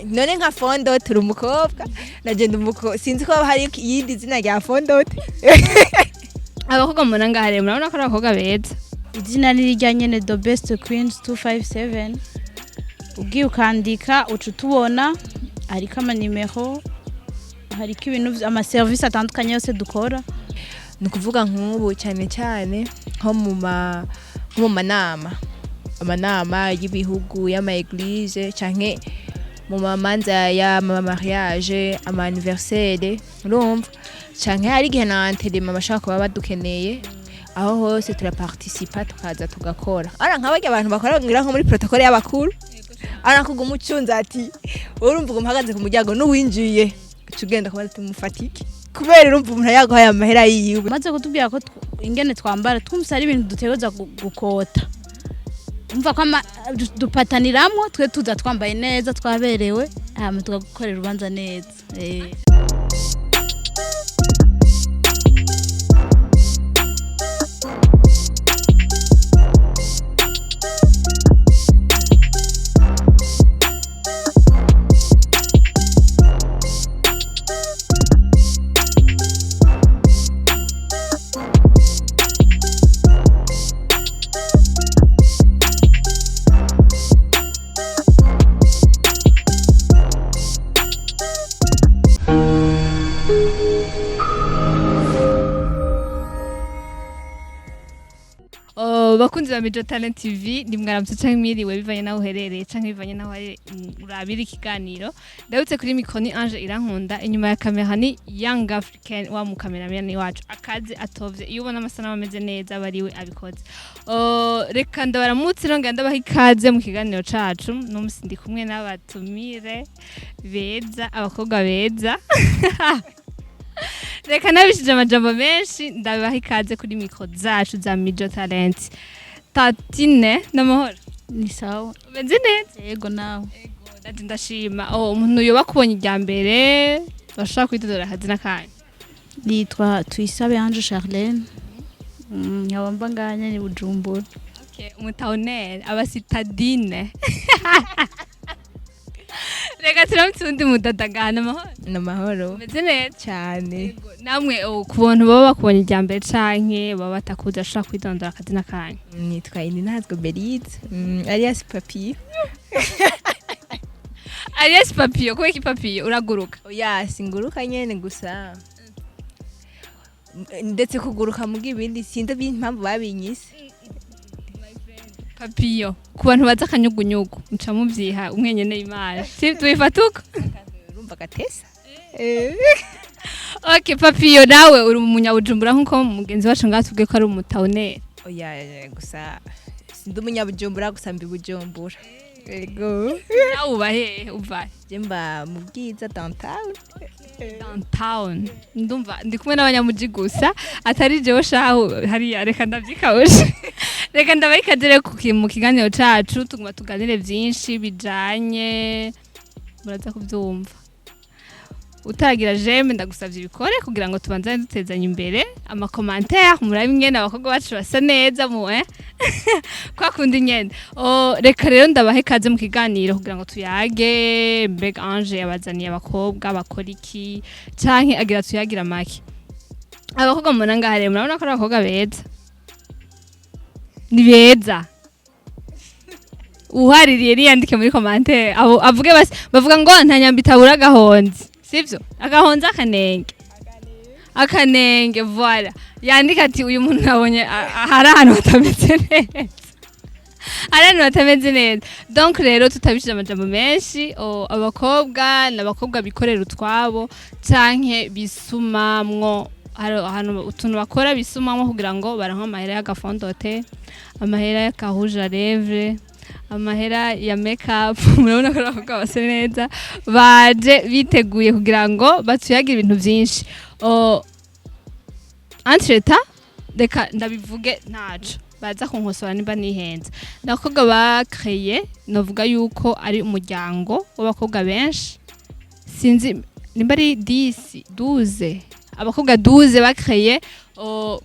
None nka fondote uri umukobwa, nagenda umukobwa, sinzi ko hari iyindi zina rya fondote. Abakobwa mubona ngaha rero, murabona ko ari abakobwa beza. Izina ni rirya nyene, The Best Queens 257. Ugiye ukandika uca utubona, hariko amanimero, hariko ibintu amaserivisi atandukanye yose dukora. Ni ukuvuga nk'ubu cyane cyane nko mu manama, amanama y'ibihugu, y'ama église, canke mu mamanza y'ama mariage, ama anniversaire, urumva, canke hari igihe na enterrement bashaka kuba badukeneye. Aho hose turaparticipa, tukaza tugakora. Ara nka barya abantu bakora ngira nko muri protocole y'abakuru, ara kuguma ucunze ati urumva uguma uhagaze ku muryango, n'uwinjiye uca ugenda kubaza ati mufatike, kubera urumva umuntu yaguhaye amahera yiwe. Maze kutubwira ko ingene twambara, twumvise ari ibintu dutegerezwa gukota. Umva ko dupataniramwo, twe tuza twambaye neza, twaberewe, hama tugakorera urubanza neza. Oh, bakunzi ba Mijo Talent TV, ni mwaramutse canke mwiriwe bivanye naho uherereye canke bivanye naho urabira ikiganiro. Ndabutse kuri micro ni Ange Irankunda, inyuma ya kamera ni Young African, wa mu cameraman wacu akazi atovye. Iyo ubona amasanamu ameze neza aba ariwe abikoze. Oh, reka ndabaramutse nongera ndabaha ikaze mu kiganiro cacu. N'umusi ndi kumwe n'abatumire beza, abakobwa beza. Reka nabishije amajambo menshi, ndabaha ikaze kuri micro zacu za Mijo Talent. Tatine, n'amahoro? Ni sawa. Umeze neza? Yego, nawe? Ndaje, ndashima. Oh, umuntu yoba akubonye irya mbere bashobora kwitodora akazina kanyu? Nitwa Tuyisabe Ange Charlene, nkaba mba ngaha nyene i Bujumbura. Okay, umutawuneri, abasitadine. Reka turamutse uwundi mudadagana. Amahoro? Ni amahoro. Umeze neza? Cyane. Namwe, oh, ku bantu baba bakubonye irya mbere canke baba batakuzi, bashobora kwidondora akazina kanyu? Nitwa Ininazwe Berize, alias Papiyo. Alias Papiyo? Kubera iki Papiyo? Uraguruka? Oya, singuruka nyene gusa, ndetse kuguruka muga ibindi sinzi impamvu babinyise. Papiyo, ku bantu bazi akanyugunyugu muca muvyiha umwenyene imana, si tubifata uko? Urumva gatesa. Okay, Papiyo, nawe uri umunyabujumbura nkuko mugenzi wacu ngaha tubwiye ko ari umutawuneri? Oya, gusa sindi umunyabujumbura gusa, mbi Bujumbura, yego. Nawe uba hehe, uva? Je mba mu Bwiza downtown. Downtown. Ndumva ndi kumwe n'abanyamuji gusa, atari jewe shahu hariya. Reka ndavyikabuje, reka ndabaha ikaze rero mu kiganiro cacu. Tuguma tuganire vyinshi bijanye, muraza kuvyumva. Utagira j'aime, ndagusavye ibikore kugira ngo tubanzane dutezanye imbere. Ama commentaire, murabe ingene abakobwa bacu basa neza mu kwa kundi nyene. Oh, reka rero ndabahe ikaze mu kiganiro kugira ngo tuyage. Mbega Ange yabazaniye abakobwa bakora iki, canke agira tuyagira make? Abakobwa mubona ngaha rero, murabona ko ari abakobwa beza, ni beza. Uhaririye niyandike muri commentaire abo avuge basi. Bavuga ngo nta nyambi itabura agahonzi, sivyo? Agahonzi, akanenge, akanenge, voilà. Yandika ati uyu muntu nabonye hari ahantu hatameze neza, hari ahantu hatameze neza. Donc rero tutabishije amajambo menshi, abakobwa ni abakobwa bikorera utwabo canke bisumamwo. Hari ahantu utuntu bakora bisumamwo kugira ngo baronke amahera y'agafondote, amahera y'aka rouge à lèvres, amahera ya make up. Murabona ko abakobwa basa neza, baje biteguye kugira ngo batuyagire ibintu vyinshi. Entre-temps, reka ndabivuge, ntaco baza kunkosora nimba nihenze. Ni abakobwa bakreye, novuga yuko ari umuryango w'abakobwa benshi, sinzi nimba ari 10, 12, abakobwa 12 bakreye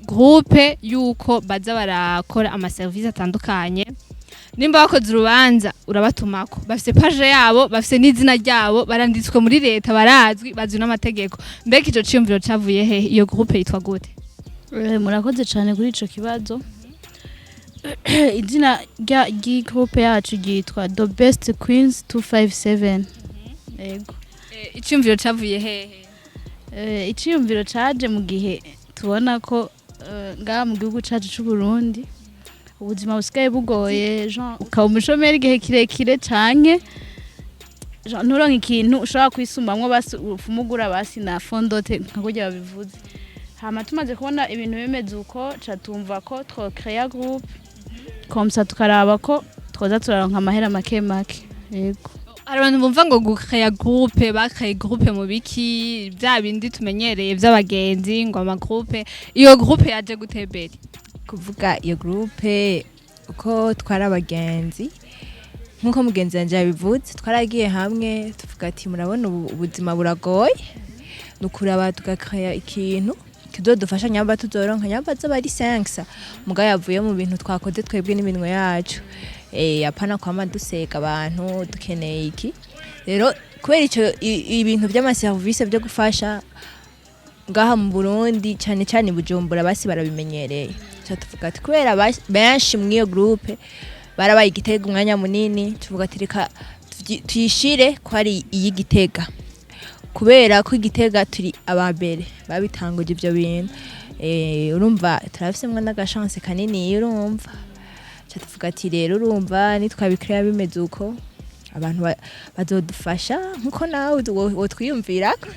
groupe yuko baza barakora amaserivisi atandukanye. Nimba wakoze urubanza urabatumako, bafise page yabo, bafise n'izina ryabo, baranditswe muri leta, barazwi, bazwi n'amategeko. Mbega ico ciyumviro cavuye hehe? Iyo groupe yitwa gute? Murakoze cyane kuri ico kibazo. Izina ry'igroupe yacu ryitwa The Best Queens 257, yego. Iciyumviro cavuye hehe? Iciyumviro caje mu gihe tubona ko ngaha mu gihugu cacu c'u Burundi ubuzima busigaye bugoye, genre ukaba umushomeri igihe kirekire, canke genre nturonke ikintu ushobora kwisumamwo, basi ufumugura basi na fond de teint nka kurya babivuze. Hama tumaze kubona ibintu bimeze uko, ca tumva ko twocréa groupe, comme ça tukaraba ko twoza turaronka amahera make make, yego. Hari abantu bumva ngo gucréa groupe, bacréye groupe mu biki, bya bindi tumenyereye by'abagenzi ngo amagroupe. Iyo groupe yaje gute, Beri? Kuvuga iyo groupe, uko twari abagenzi, nk'uko mugenzi wanje yabivuze, twaragiye hamwe tuvuga ati: "Murabona ubu ubuzima buragoye, ni ukuraba tugacréa ikintu kizodufasha, nyamba tuzoronka, nyamba zoba ari 5 mugabo yavuye mu bintu twakoze twebwe n'iminwe yacu, apana kwama duseka abantu dukeneye iki." Rero kubera ico ibintu vy'amaserivisi vyo gufasha ngaha mu Burundi, cyane cyane i Bujumbura, basi barabimenyereye. Tuca tuvuga ati kubera benshi mw'iyo groupe barabaye igitega umwanya munini, tuvuga ati reka tuyishire ko ari iy'Igitega, kubera ko Igitega turi abambere babitanguje ivyo bintu. Urumva turafisemwo n'agachance kanini. Urumva tuca tuvuga ati rero urumva nitwabicréa bimeze uko, abantu bazodufasha nkuko nawe wotwiyumvirako.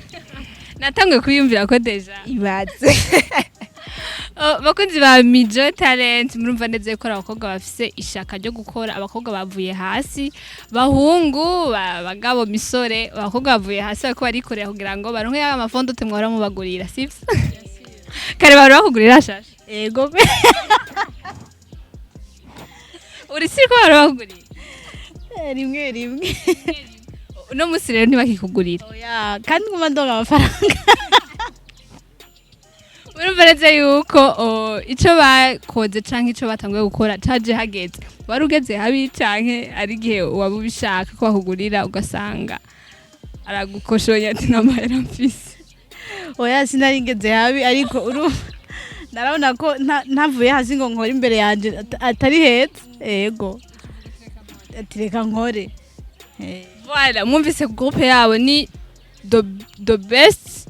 Natanguye kwiyumvira ko déjà. Ibaze. Oh, bakunzi ba Mijo Talent, murumva neza ko ari abakobwa bafise ishaka ryo gukora, abakobwa bavuye hasi, bahungu, bagabo, misore, abakobwa bavuye hasi bariko barikorera kugira ngo baronke ya mafond de teint mwahora mubagurira, sivyo? Kare bahora bakugurira, Shasha? Ego. Uri siko bahora bakugurira? Rimwe rimwe. Uno musi rero ntibakikugurira? Oya, kandi nguma ndonka amafaranga. Urumva neza yuko ico bakoze canke ico batanguye gukora caje hageze. Wari ugeze habi canke ari igihe waba ubishaka ko bakugurira ugasanga aragukoshoye ati n'amahera mfise? Oya, sinari ngeze habi, ariko urumva narabona ko ntavuye hasi ngo nkore imbere yanje atari heza, ego, ati reka nkore. Voilà, mwumvise groupe yabo ni the best,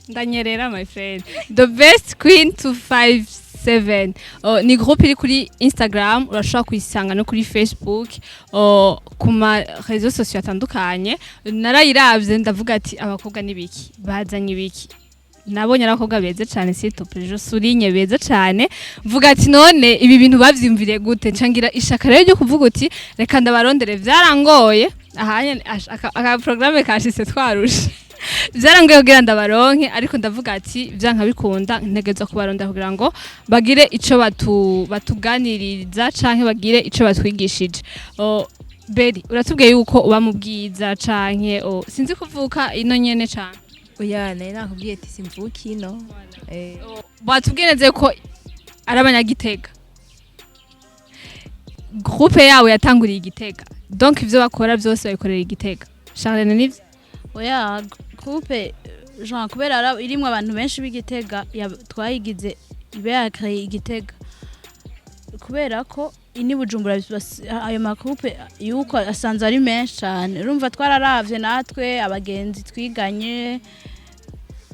ndanyerera my friend, The Best Queen 257. Oh, ni groupe iri kuri Instagram, urashobora kuyisanga no kuri Facebook, oh, ku ma réseaux sociaux atandukanye. Narayiravye ndavuga ati abakobwa nibiki bazanye, ibiki? Nabonye ari abakobwa beza cane, s'il te plaît, je souligne, beza cane. Mvuga ati none ibi bintu bavyimviriye gute? Ncangira ishaka rero ryo kuvuga uti reka ndabarondere. Vyarangoye ahanye aka programme kashise twarushe, vyarangoye kugira ndabaronke, ariko ndavuga ati vyanka bikunda ntegerezwa kubarondera kugira ngo bagire ico batuganiriza canke bagire ico batwigishije. O, Beri, uratubwiye yuko uba mu Bwiza canke sinzi kuvuka ino nyene cane? Oya, nari nakubwiye ati simvuka ino. Batubwiye neza ko ari abanyagitega, groupe yabo yatanguriye Igitega, donc ivyo bakora byose babikorera Igitega. Charlene, nivyo? Oya, groupe genre kubera irimwo abantu benshi b'Igitega, twayigize ibe yacréye Igitega, kubera ko ini Bujumbura ayo magroupe yuko asanzwe ari menshi cyane. Urumva twararavye natwe abagenzi twiganye,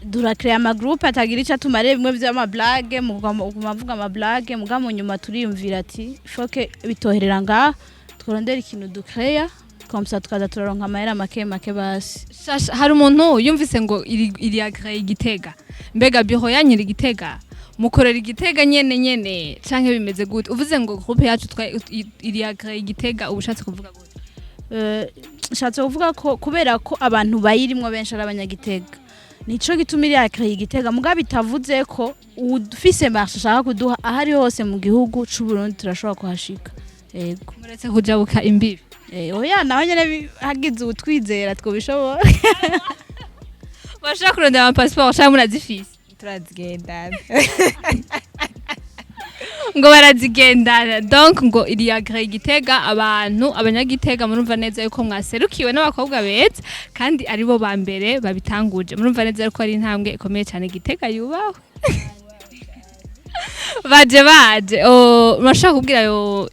duracréa amagroupe atagira icyo atumariye, bimwe vy'amablague, mukavuga amablague, muga mu nyuma turiyumvira ati faut que bitoherera ngaha, tworondera ikintu ducréa, comme ça tukaza turaronka amahera make make basi. Shasha, hari umuntu yumvise ngo iri agréé Igitega. Mbega bureau yanyu iri Igitega, mukorera Igitega nyene nyene canke bimeze gute? Uvuze ngo groupe yacu iri agréé Igitega, uba ushatse kuvuga gute? Nshatse kuvuga ko kubera ko abantu bayirimwo benshi ari abanyagitega, nico gituma iri agréé Igitega, mugabo bitavuze ko ufise marché ashaka kuduha aho ari hose mu gihugu c'u Burundi turashobora kuhashika, yego. Muretse kujabuka imbibi. Oya, naho nyene hagize uwutwizera twobishobora. Bashaka kurondera ama passeport canke murazifise? Turazigendana. Ngo barazigendana. Donc ngo iri agréée Gitega, abantu abanyagitega murumva neza yuko mwaserukiwe n'abakobwa beza kandi aribo ba mbere babitanguje. Murumva neza yuko ari intambwe ikomeye cyane. Gitega yubahwe. Baje murashobora kubwira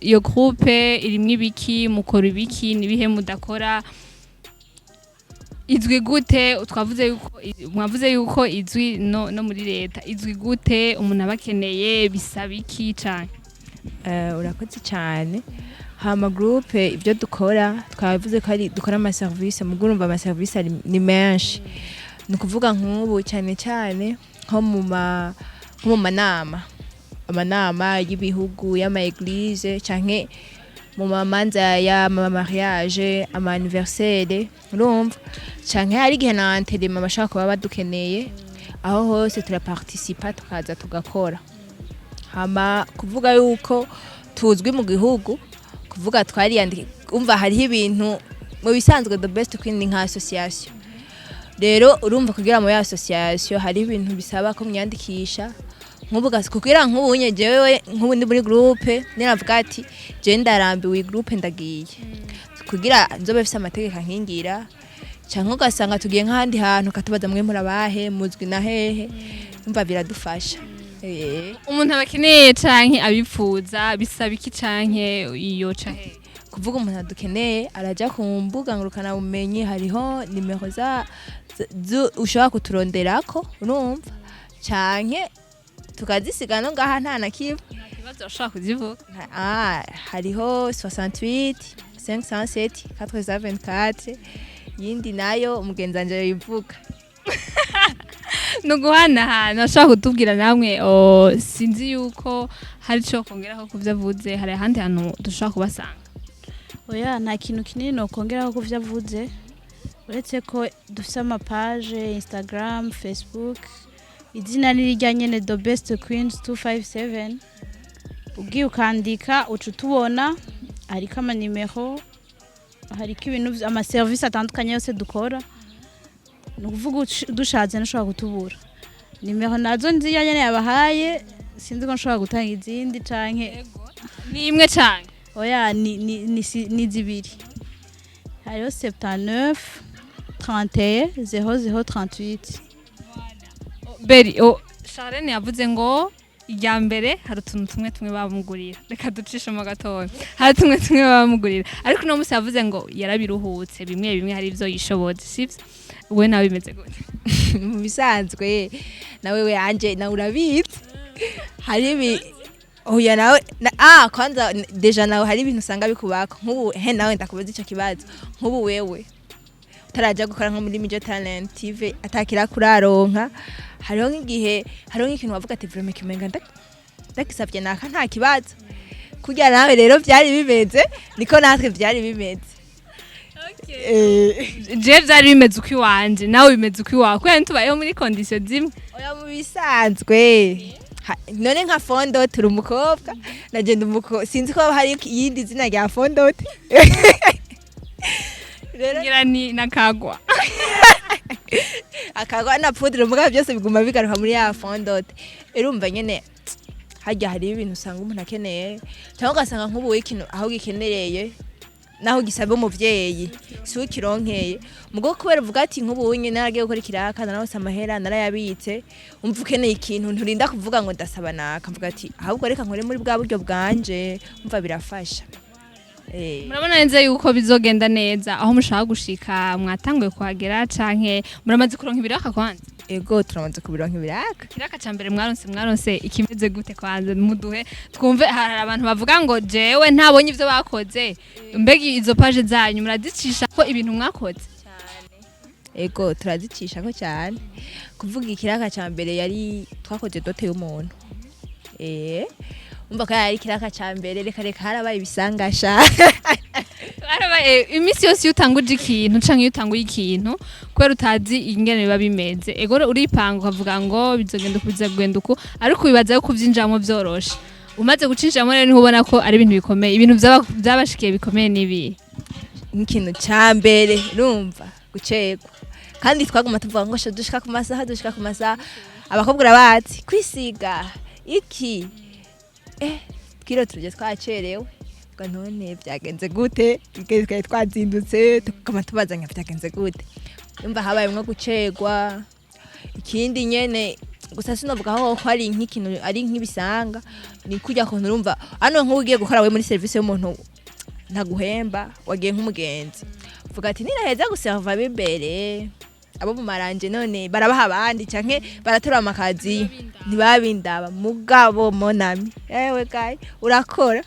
iyo groupe irimwo ibiki, mukora ibiki, nibihe mudakora, izwi gute? Twavuze yuko, mwavuze yuko izwi no muri leta. Izwi gute? Umuntu aba akeneye, bisaba iki cane? Urakoze cyane. Hama groupe, ibyo dukora, twavuze ko ari dukora ama service. Mugo urumva ama service ni menshi. Ni ukuvuga nk'ubu cyane cyane nko mu manama, amanama y'ibihugu, y'ama église, canke mu mamanza y'ama mariage, ama anniversaire, urumva, canke hari igihe na enterrement bashaka kuba badukeneye. Aho hose turaparticipa, tukaza tugakora. Hama kuvuga yuko tuzwi mu gihugu, kuvuga twariyandika, umva hariho ibintu mu bisanzwe. The Best Queen ni nka association. Rero urumva, kugira muri association hari ibintu bisaba ko mwiyandikisha. Nk'ubu kugira nk'ubunye jewe nk'ubu ndi muri groupe, niravuga ati je ndarambiwe iyi groupe, ndagiye, kugira nzobe mfise amategeko ankingira. Canke ugasanga tugiye nk'ahandi hantu, katubaza: "Mwe murabahe? Muzwi na hehe?" Umva biradufasha. Umuntu aba akeneye canke abipfuza, bisaba iki canke yoca hehe? Kuvuga umuntu adukeneye araja ku mbuga ngurukanabumenyi, hariho nimero za ushobora kuturonderako, urumva, canke tukazisiga no ngaha, nta na kimwe. Ikibazo, urashobora kuzivuga. Hariho 68 507 424, yindi nayo umugenzi wanje yivuga. Ni uguhanahana. Ashobora kutubwira namwe. O, sinzi yuko hari ico kongeraho ku vyo avuze. Hari ahandi hantu dushobora kubasanga? Oya, nta kintu kinini nokongeraho ku vyo avuze, uretse ko dufise ama page Instagram, Facebook. Izina ni rirya nyene, The Best Queens 257. Ugiye ukandika uca utubona. Hariko amanimero, hariko ibintu amaserivisi atandukanye yose dukora. Ni ukuvuga dushatse ntushobora kutubura. Nimero nazo nziya nyene yabahaye, sinzi ko nshobora gutanga izindi canke. Ni imwe canke? Oya, ni zibiri. Hariho 79 31 00 38. Beri o Charlene yavuze ngo irya mbere hari utuntu tumwe tumwe bamugurira. Reka ducishemo gatoya. Hari tumwe tumwe bamugurira, ariko uno munsi yavuze ngo yarabiruhutse, bimwe bimwe hari ivyo yishoboje, sivyo? We nawe bimeze gute? Mu bisanzwe nawe we anje nawe urabizi, hari ibi, oya nawe kwanza déjà nawe hari ibintu usanga bikubaka. Nk'ubu he nawe ndakubaza ico kibazo: nk'ubu wewe utaraja gukora nko muri Mijo Talent TV, atakira kuraronka, hariho nk'igihe, hariho nk'ikintu wavuga ati: "Vraiment kimenga ndagisavye naka nta kibazo." Kurya nawe rero vyari bimeze, niko natwe vyari bimeze. Je vyari bimeze uko iwanje, nawe bimeze uko iwawe, kubera ntitubayeho muri condition zimwe. Oya, mu bisanzwe none nka fond de teint, uri umukobwa, nagenda umukobwa, sinzi ko hari iyindi zina rya fond de teint rero. Ngira ni nakagwa. Akagwa na poudre, mugabo byose biguma bigaruka muri ya fond de teint. Urumva nyene, harya hari ibintu usanga umuntu akeneye, cyangwa ugasanga nk'ubu ikintu aho gikenereye naho gisaba umuvyeyi si we kironkeye, mugo kubera uvuga ati nk'ubu nyene naragiye gukora ikiraka, narose amahera, narayabitse. Umva, ukeneye ikintu nturinda kuvuga ngo ndasaba naka, mvuga ati ahubwo reka nkore muri bwa buryo bwanje. Umva birafasha. Murabona neza yuko bizogenda neza aho mushaka gushika? Mwatanguye kuhagera canke muramaze kuronka ibiraka kwanza? Ego, turamaze kubironka ibiraka. Ikiraka ca mbere mwaronse ikimeze gute kwanza? Muduhe twumve. Hari abantu bavuga ngo jewe ntabonye ivyo bakoze. Mbega izo page zanyu murazicisha ko ibintu mwakoze? Ego, turazicishako cyane. Kuvuga ikiraka ca mbere yari twakoze dot y'umuntu. Umva ko yari ikiraka ca mbere. Reka reka, harabaye ibisangasha. Harabaye. Iminsi yose iyo utanguje ikintu canke iyo utanguye ikintu, kubera utazi ingene biba bimeze, ego uripanga ukavuga ngo bizogenda uku, bizogenda uku, ariko wibaza yuko uvyinjiramo vyoroshe. Umaze gucinjiramo rero niho ubona ko ari ibintu bikomeye. Ibintu vyabashikiye bikomeye n'ibihe? Nk'ikintu ca mbere, urumva, gucerwa. Kandi twaguma tuvuga ngo sho dushika ku masaha, dushika ku masaha. Abakobwa urabazi, kwisiga iki. Twiriwe turye twacerewe, ubwo none byagenze gute? Twari twazindutse, tukaba tubazanya byagenze gute? Umva, habayemwo gucerwa. Ikindi nyene gusa sinovuga aho ko ari nk'ikintu, ari nk'ibisanga, ni kujya kuntu urumva hano nk'ubu ugiye gukora we muri service y'umuntu ntaguhemba, wagiye nk'umugenzi, uvuga ati ninaheza guserva b'imbere, abo mu maranje none barabaha abandi canke baratora amakazi, ntibabindaba. Mugabo mon ami, ewe gayi, urakora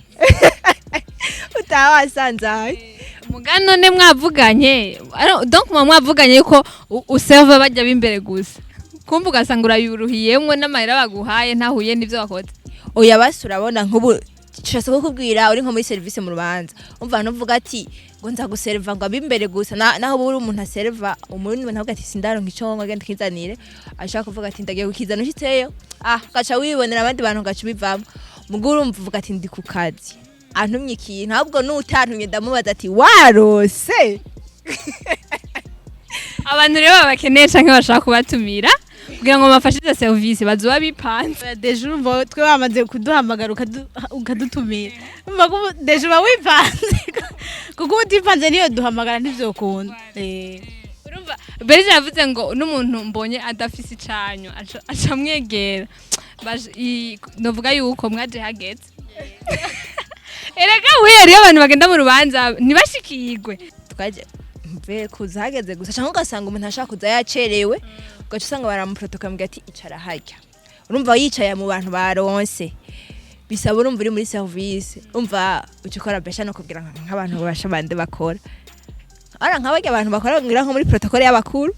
utaha wasanzaye. Mugano none mwavuganye, donc muba mwavuganye yuko userva bajya b'imbere gusa, kumva ugasanga urayuruhiyemwo n'amahera baguhaye ntahuye n'ivyo wakoze. Oya, basi urabona nk'ubu nshatse kukubwira, uri nko muri service mu rubanza, umva ntuvuga ati ngo nza guserva ngo abimbere gusa, naho uba uri umuntu aserva umurundi, umuntu avuga ati sindaronka ico ngo agende kizanire, ashaka kuvuga ati ndagiye kukizana, ushitseyo ugaca wibonera abandi bantu, ugaca ubivamo. Mugo urumva uvuga ati ndi ku kazi, antumye ikintu, ahubwo n'utantumye ndamubaza ati warose. Abantu rero babakeneye canke bashaka kubatumira kugira ngo bafashe izo service bazoba bipanze. Déjà urumva twe bamaze kuduhamagara, ukadutumira, urumva ko déjà uba wipanze, kuko uba utipanze niyo duhamagara ntivyokunda. Urumva Berge yavuze ngo n'umuntu mbonye adafise icanyo aca amwegera. Novuga yuko mwaje hageze. Erega we, hariyo abantu bagenda mu rubanza ntibashikirwe. Twaje mve kuza hageze gusa, cyangwa ugasanga umuntu ashaka kuza yacerewe, ugaca usanga baramuprotoka mbwira ati icara harya, urumva yicaye mu bantu baronse. Bisaba urumva uri muri service, umva uca ukora besha no kubwira nk'abantu babasha bande bakora ara nk'abarya abantu bakora ngira nko muri protocole y'abakuru,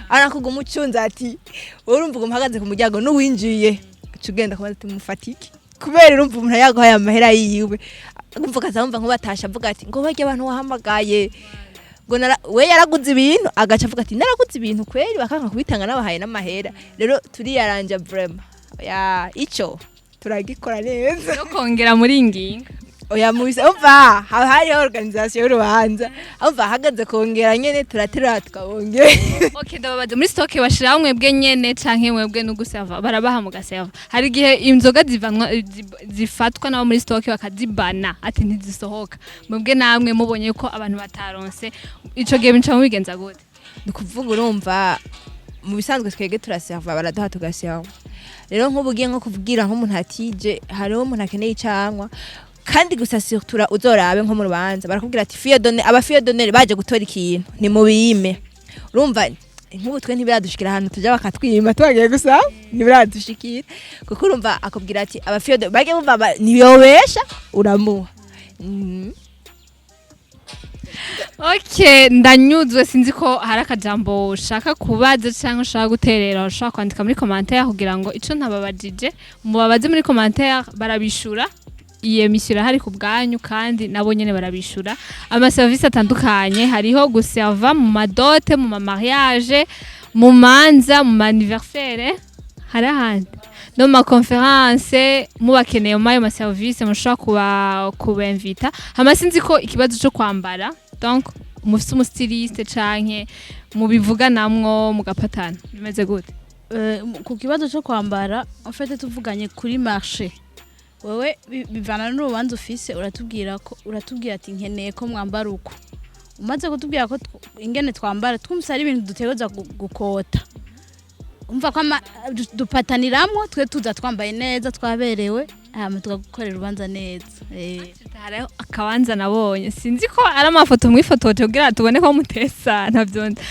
ara kuguma ucunze ati urumva uguma uhagaze ku muryango, n'uwinjiye uca ugenda kubaza ati mufatike, kubera urumva umuntu yaguhaye amahera yiwe, umva ukaza wumva nk'ubatasha avuga ati ngo barya abantu wahamagaye ngo we yaraguze ibintu, agaca avuga ati naraguze ibintu kweri bakanka kubitanga nabahaye n'amahera. Rero turiyaranja vraiment, ya ico turagikora neza. No kongera muri nginga. Oya, mubise umva haba hariho organisation y'urubanza, umva hagaze kongera nyene turaterura tukabongera. Okay, ndababaza, muri stock bashiraho mwebwe nyene canke mwebwe no guserva barabaha mugaserva? Hari igihe inzoga zivanwa zifatwa nabo muri stock bakazibana ati ntizisohoka, mwebwe namwe mubonye ko abantu bataronse, ico gihe bica mubigenza gute? Ni ukuvuga urumva mu bisanzwe twebwe turaserva, baraduha tugaserva. Rero nk'ubu ugiye nko kubwira nk'umuntu atije, hariho umuntu akeneye icanywa kandi gusa surtout uzorabe nko mu rubanza barakubwira ati fille d'honneur, aba fille d'honneur baje gutora ikintu nimubime. Urumva nk'ubu twe ntibiradushikira ahantu tuja bakatwima tubagiye gusa, ntibiradushikira, kuko urumva akubwira ati aba fille d'honneur bagiye bumva ntiyobesha uramuha. Okay, ndanyuzwe. Sinzi ko hari akajambo ushaka kubaza cyangwa ushaka guterera, ushaka kwandika muri commentaire kugira ngo ico ntababajije mubabaze muri commentaire, barabishura. Iyi émission irahari ku bwanyu kandi nabo nyene barabishura. Amaserivisi atandukanye hariho guserva mu ma dot, mu ma mariage, mu manza, mu ma anniversaire, hari ahandi no mu ma conférence. Mubakeneye mu ayo ma service mushobora kubemvita. Hama sinzi ko ikibazo cyo kwambara, donc mufise umu styliste canke mubivuganamwo mugapatana, bimeze gute? Ku kibazo cyo kwambara, en fait tuvuganye kuri marché, wewe bivana n'urubanza ufise, uratubwira ko uratubwira ati nkeneye ko mwambara uko. Umaze kutubwira ko ingene twambara, twumvise ari ibintu dutegerezwa gukota, umva ko dupataniramwo, twe tuza twambaye neza twaberewe, hama tugakorera urubanza neza. Hariho akabanza nabonye, sinzi ko ari amafoto mwifotoje kugira tubone ko mutesa, ntavyo nzi.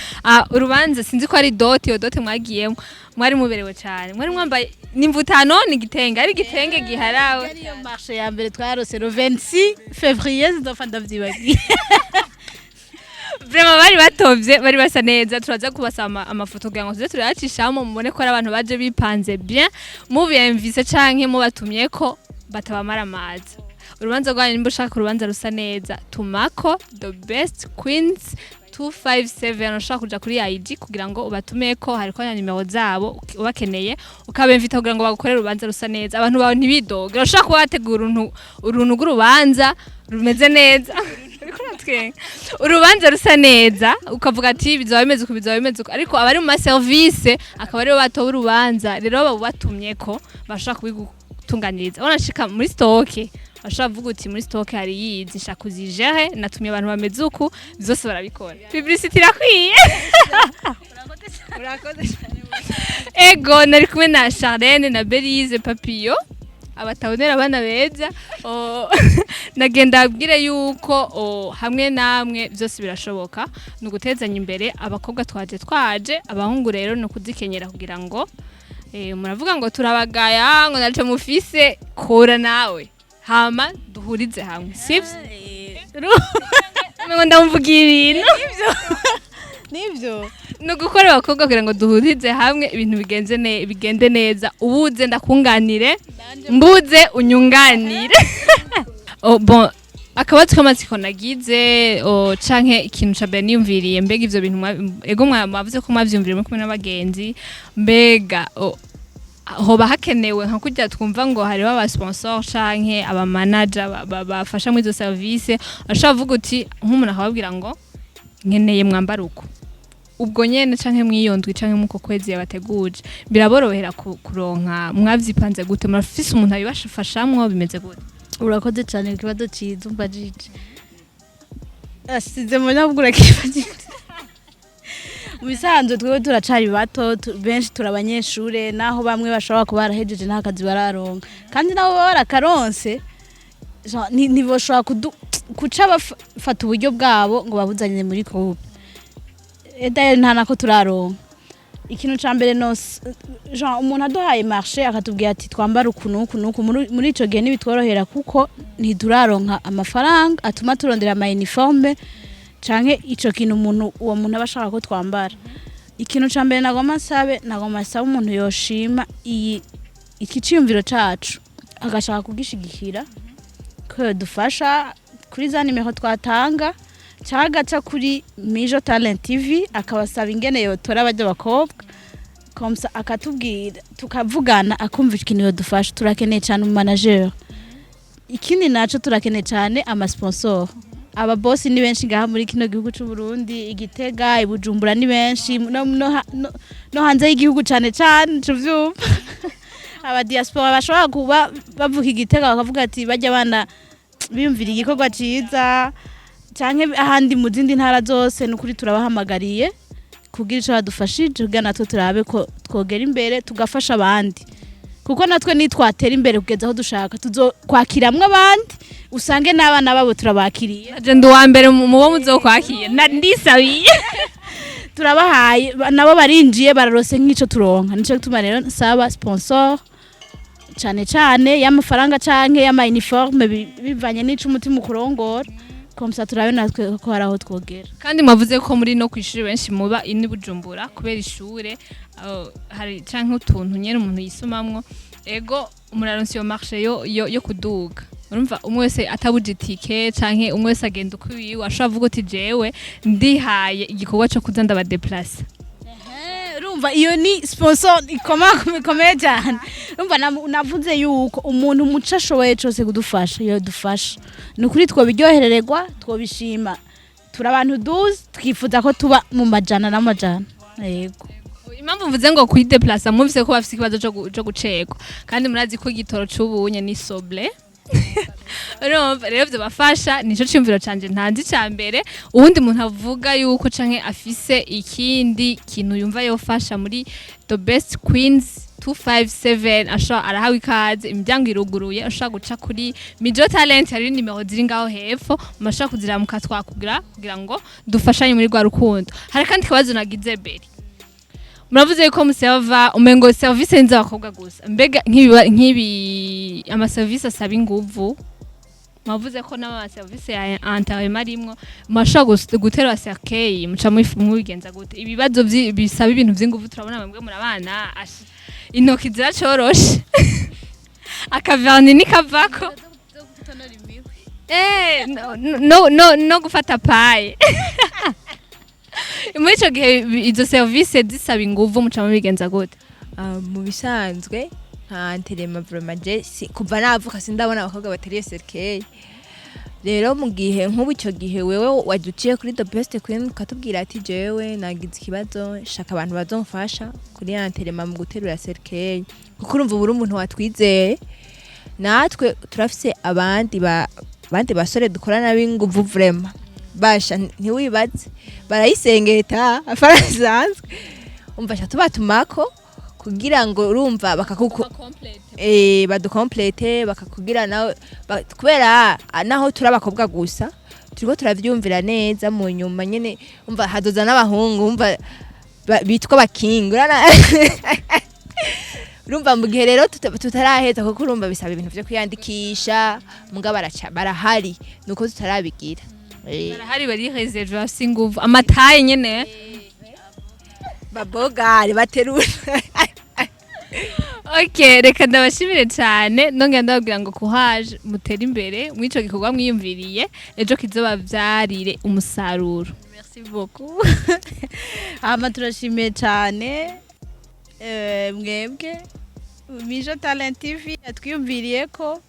Urubanza sinzi ko ari dot, iyo dot mwagiyemo mwari muberewe cyane, mwari mwambaye n'imvutano, ni igitenge, ari igitenge giharawe. Yari iyo marché ya mbere twarose le 26 février, sinzopfa ndavyibagiye. Vraiment bari batovye, bari basa neza. Turaza kubasaba amafoto kugira ngo tuze turayacishamo mubone ko ari abantu baje bipanze bien. Mubiyemvise canke mubatumye ko batabamara amazi urubanza rwanyu. Nimba ushaka urubanza rusa neza, tumako The Best Queens 257. Ushaka kuja kuri IG kugira ngo ubatumeko, hariko na nimero zabo, ubakeneye ukabemvita kugira ngo bagukorere urubanza rusa neza, abantu bawe ntibidoge. Urashobora kuba wategura uruntu rw'urubanza rumeze neza, uriko uratwenga, urubanza rusa neza, ukavuga ati bizaba bimeze uku, bizaba bimeze uku, ariko abari mu ma service akaba aribo batoba urubanza. Rero babubatumye ko bashobora kubigutunganiriza. barabigutunganiriza. Urashika muri stock, bashobora kuvuga uti muri stock hari yizi, nshaka uzijere, natumye abantu bameze uku, byose barabikora. Publicity irakwiye. Urakoze cyane. Ego, nari kumwe na Charlene na Belize Papillon, abatabonera abana beza. Nagenda abwire yuko hamwe namwe byose birashoboka, ni ugutezanya imbere. Abakobwa twaje, abahungu rero ni ukuzikenyera kugira ngo muravuga ngo turabagaya, ngo naco mufise, kora nawe hama duhurize hamwe, sivyo? Ngo ndamuvugira ibintu. Nibyo. Ni ugukora abakobwa kugira ngo duhurize hamwe ibintu bigenze bigende neza. Ubuze ndakunganire, mbuze unyunganire. Oh, bon, akabazo k'amatsiko nagize, canke ikintu ca mbere niyumviriye, mbega ivyo bintu ego mwavuze ko mwavyumviriye muri kumwe n'abagenzi, mbega hoba hakenewe nka kurya twumva ngo hariho aba sponsor canke aba manager bafasha muri izo service, ashobora kuvuga uti nk'umuntu akababwira ngo nkeneye mwambara uko, ubwo nyene canke mwiyondwi canke muko kwezi yabateguje, biraborohera kuronka? Mwavyipanze gute? Murafise umuntu abibafashamwo? Bimeze gute? Urakoze cyane ku kibazo cyiza umbajije. Asize mu nyabugura kibajije. Mu bisanzwe twebwe turacari bato, benshi turi abanyeshure, naho bamwe bashobora kuba barahejeje nta kazi bararonka, kandi nabo baba barakaronse ntiboshobora kuca bafata uburyo bwabo ngo babuzanire muri groupe. D'ailleurs nta nako turaronka. Ikintu ca mbere no genre umuntu aduhaye marché akatubwira ati twambara uku n'uku n'uku, muri ico gihe ntibitworohera kuko ntituraronka amafaranga atuma turondera ama uniforme canke ico kintu umuntu uwo muntu aba ashaka ko twambara. Ikintu ca mbere nagomba nsabe umuntu yoshima iyi iki ciyumviro cacu agashaka kugishigikira, ko yodufasha kuri za nimero twatanga, canke agaca kuri Mijo Talent TV akabasaba ingene yotora barya bakobwa comme ça, akatubwira tukavugana, akumva ikintu yodufasha. Turakeneye cyane umu manager. Ikindi naco, turakeneye cyane ama sponsor. Aba boss ni benshi ngaha muri kino gihugu c'u Burundi, Igitega, Ibujumbura ni benshi, no hanze y'igihugu cane cane tuvyumva aba diaspora bashobora kuba bavuka Igitega bakavuga ati bajya abana biyumvira igikorwa ciza, canke ahandi mu zindi ntara zose. Nukuri turabahamagariye kugira ico badufashije, kugira natwe turabe ko twogera imbere tugafasha abandi, kuko natwe nitwatera imbere kugeza aho dushaka tuzokwakiramwo abandi, usange n'abana babo turabakiriye. Aje ndi uwa mbere mu bo muzokwakira, ndisabiye. Turabahaye, nabo barinjiye bararose nk'ico turonka. Nico gituma rero nsaba sponsor cane cane y'amafaranga canke y'ama uniforme, bivanye n'ico umutima ukurongora, comme ça turabe natwe ko hari aho twogera. Kandi mwavuze ko muri no kwishuri benshi muba ini Bujumbura kubera ishure, hari canke utuntu nyene umuntu yisumamwo. Ego, muraronse iyo marché yo kuduga, urumva umwe wese atabuje itike canke umwe wese agenda uko iwiwe, ashobora kuvuga uti jewe ndihaye igikorwa co kuza ndabadeplace. Urumva iyo ni sponsor ikomeye cyane. Urumva navuze yuko umuntu muco ashoboye cose kudufasha yodufasha, ni ukuri twobiryoherererwa, twobishima. Turi abantu duzi twifuza ko tuba mu majana n'amajana, yego. Impamvu mvuze ngo kuyideplace, mwumvise ko bafise ikibazo co gucegwa, kandi murazi ko igitoro c'ubunye ni soble. Urumva rero vyobafasha. Nico ciyumviro canje ntanzi ca mbere. Uwundi muntu avuga yuko canke afise ikindi kintu yumva yofasha muri The Best Queens 257, ashobora, arahawe ikaze, imiryango iruguruye. Ashobora guca kuri Mijo Talent, hari nimero ziri ngaho hepfo, mashobora kuziramuka twakugura kugira ngo dufashanye muri rwa rukundo. Hari kandi kibazo nagize, Beri, muravuze yuko museva umengo service nz'abakobwa gusa. Mbega nk'ibi amaservice asaba inguvu, mwavuze ko n'amaservice ya enterrement arimwo, murashobora guterura cercueil, muca mubigenza gute? Ibibazo bisaba ibintu vy'inguvu, turabona mwebwe murabana, intoki ziracoroshe, akavernis nikavako, no gufata paye. Muri ico gihe izo service zisaba inguvu, muca mubigenza gute? Ah, mu bisanzwe nka enterrement, vraiment je kuva navuka sindabona abakobwa bateriye cercueil. Rero mu gihe nk'ubu icyo gihe wewe waduciye kuri The Best Queen ukatubwira ati jewe nagize ikibazo, shaka abantu bazomfasha kuri enterrement mu guterura cercueil, kuko urumva ubu uri umuntu watwizeye. Natwe turafise abandi abandi basore dukorana b'inguvu, vraiment basha ntiwibaze, barayisengeta afarasanzwe. Umva sha, tubatumako kugira ngo urumva bakakuko badukomplete, bakakugira nawe kubera naho turi abakobwa gusa, turiko turavyumvira neza. Mu nyuma nyene umva hazoza n'abahungu, umva bitwa bakingi. Urumva mu gihe rero tutaraheza, kuko urumva bisaba ibintu vyo kwiyandikisha, muga baraca barahari, nuko tutarabigira. Barahari, bari réservé, bafise inguvu, amataye nyene. Babogare baterura. Ok, reka ndabashimire cyane, nongera ndababwira ngo courage, mutere imbere mw'ico gikorwa mwiyumviriye, ejo kizobavyarire umusaruro. Merci beaucoup. Hama turashimiye cyane mwebwe Mijo Talent TV yatwiyumviriye ko,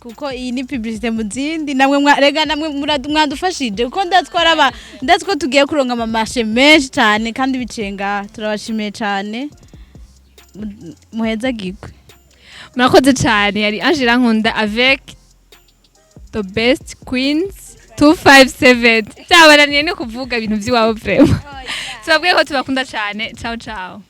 kuko iyi ni publicité mu zindi. Namwe rega namwe mwadufashije, kuko ndatwara aba ndazi ko tugiye kuronka ama marchés menshi cyane kandi biciye ngaha. Turabashimiye cyane. Muhezagirwe. Murakoze cyane. Yari Angela Nkunda avec the best queens 257. Byabananiye no kuvuga ibintu by'iwabo. Vraiment tubabwiye ko tubakunda cyane. Ciao ciao.